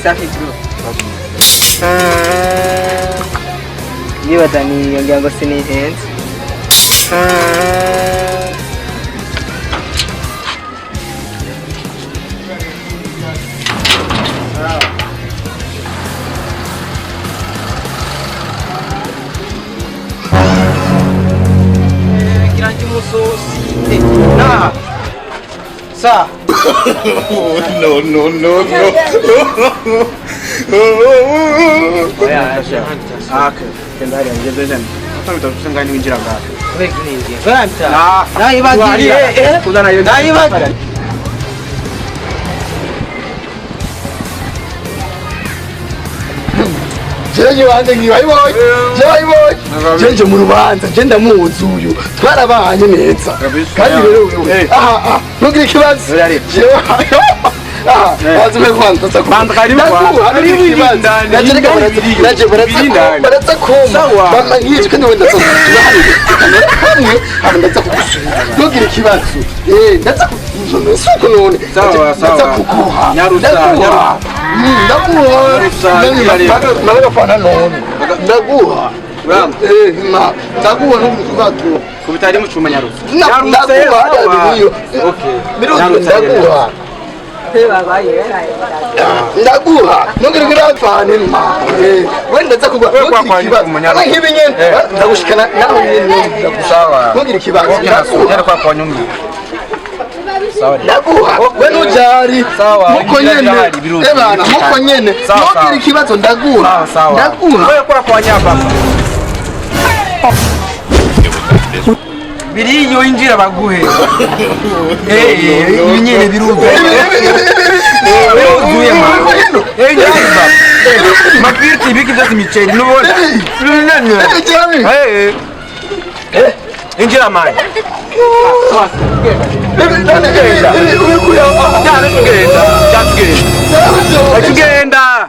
Safi bro. Nibaza niyongera ngo sinihenze. Kiranje umusosite. Na. Sa. No, no, no, no. Okay. Genda hariya ngeze jana. Utamita ngani winjira ngaha. Nah, nayibagiye. Jeje wanjye nkibayibonye jewe jeje mu rubanza je ndamuzi uyu twarabanye neza kandi rero wewe aha ntugire ikibazo jewe aha wazume kwanza ndaza kuma bama nk'ivyo kandi wenda hamwe hama ndaza kugusubira ntugire ikibazo ndaza suko none ndaza kuguha ndaguha ndaguha none ndaguha ndaguha n'ubutugato kubitari mu cuma nyarusa ndaguha ndaguha ndaguha ntugire urapfane ma wenda ndaza kuguha ntugire ikibazo nk'ibi nyene ndagushikana nawe nyene ndagusawa ntugire ikibazo ndaguha we nujari muko nyene ebana muko nyene ntugire ikibazo ndaguha ndaguha wewe kwa kwa nyamba biriyo injira baguhe nyene biruzuye biruzuye ma mapirti ibiki byose imiceri nubona injira mani tugenda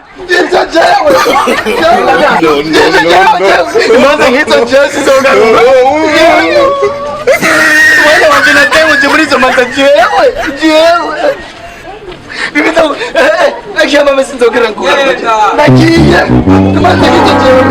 imanza nk'izo jewe sizogaruka wenda wanje natewe muri izo manza jewe jewe bibita nakiye mama sinzogera ngura nakiye imanza nk'izo jewe.